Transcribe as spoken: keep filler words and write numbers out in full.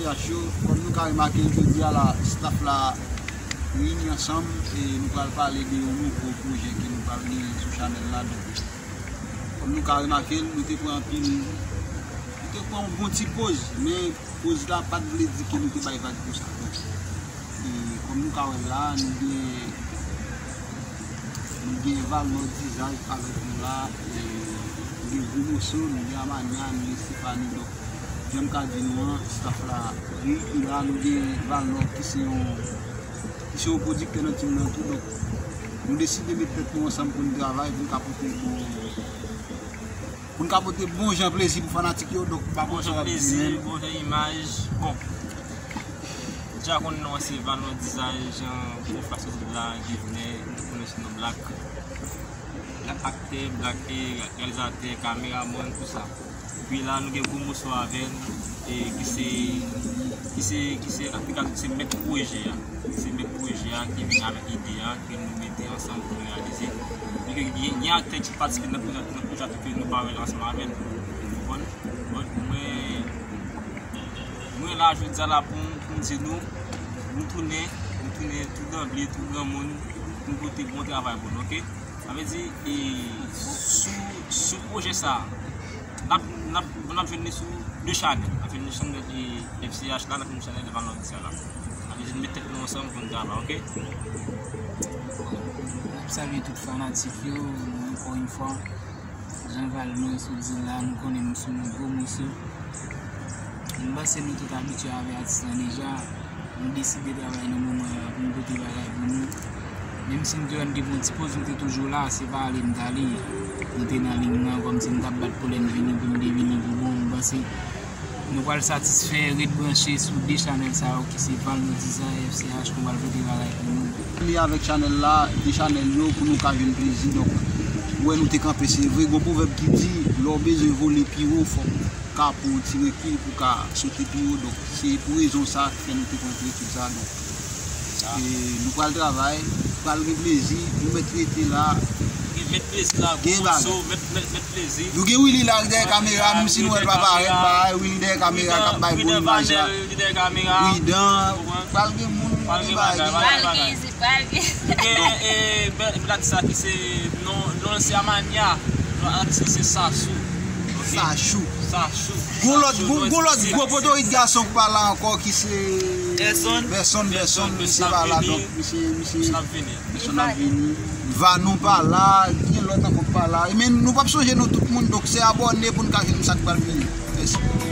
Yo, kòm nou ka remake l, jodi a la, staff la reyini ansanm e nou pral pale de yon nouvo pwojè ke nou pral genyen sou chanèl la. Donk, kòm nou ka remake l, nou te pran anpil, nou te pran yon bon ti poz, men poz la pa t vle di ke nou te bay vag pou sa. Donk, e, kòm nou ka wè l la, nou gen, nou gen Valnò Dizaj avèk nou la, e, nou gen Gwo Moso, nou gen Amania, nou gen Stefani. Donk, jan m ka di nou an, staff la reyini la, nou gen Valnò ki se yon, ki se yon pwodiktè nan tim nan tou. Donk, nou deside met tèt nou ansanm pou n travay, pou n ka pote bon, pou n ka pote bon jan plezi pou fanatik yo. Donk, pa bon jan plezi, bon jan imaj. Bon, deja konn non an se Valnò Dizaj, jan pwòf la soti la, Givnè, nou konnen sou non Black. Black aktè, Black, e, reyalizatè, kameramann, tout sa. Epi la, nou gen Gwo Moso avè n, e, ki se, ki se, ki se, an tou ka, se mèt pwojè a. Se mèt pwojè a ki vin avèk ide a, ke nou mete ansanm pou nou reyalize. Epi gen, gen aktè ki patisipe nan pwojè, nan pwojè a tou ke nou pa wè l ansanm avè l. Ou konprann? Bon, mwen, mwen la, jodi a la, pou, pou m di nou, nou tounen, nou tounen tou danble, tou granmoun, pou n pote bon travay pou nou, oke? Sa vle di, e, sou, sou pwojè sa a, n ap, n ap, n ap jwenn li sou de chanèl. N ap jwenn li sou chanèl, e, F C H la, n ap jwenn li sou chanèl Valnò Dizaj la. Sa vle di, nou met tèt nou ansanm pou n travay, oke? N ap salye tout fanatik yo, ankò yon fwa. Jan Valnò sot di la, nou konnen nou sou yon gwo moso. M panse nou tout abitye avè atis lan deja. Nou deside travay nan moman an pou n pote bagay pou nou. Menm si nou te wè n te pran ti poz, nou te toujou la, se pa ale n t ale. Nou te nan liy nan, kòmsi n t ap bat pou lè n vini, pou n te vini pou bon. M panse nou pral satisfè, ret branche sou de chanèl sa yo ki se Valnò Dizay, F C H, nou pral pote bagay pou nou. Li avèk chanèl la, de chanèl yo, pou nou ka jwenn plezi. Donk, ou wè nou te kanpe, se vre. Gon pwovèb ki di, lè w bezwen vole pi wo, fòk ka pran yon ti rekil pou ka sote pi wo. Donk, se pou rezon sa ki fè nou te pran ti rekil sa. Donk, e, nou pral travay, pral gen plezi, nou mèt rete la. Gen mèt plezi la, gen bagay. Mèt, mèt, mèt plezi. Nou gen Willy la dèyè kamera, menm si nou wè l pa parèt, bagay, Willy dèyè kamera k ap bay bon imaj la. Pridan, pral gen moun, gen bagay. Pral gen, se pral gen. Gen, e, bèl, bèl atis la ki se, non, non l se Amania, non atis se Sachou. Sachou. Sachou. Gon lòt, gon, gon lòt gwo potorit gason k pa la ankò ki se Bèsonn, Bèsonn, misye pa la, donk misye, misye, Bèsonn ap vini. Vanou pa la, gen lòt ankò k pa la. Men nou p ap sonje non tout moun, donk se abòne pou n ka jwenn sa k pral vini. Mèsi.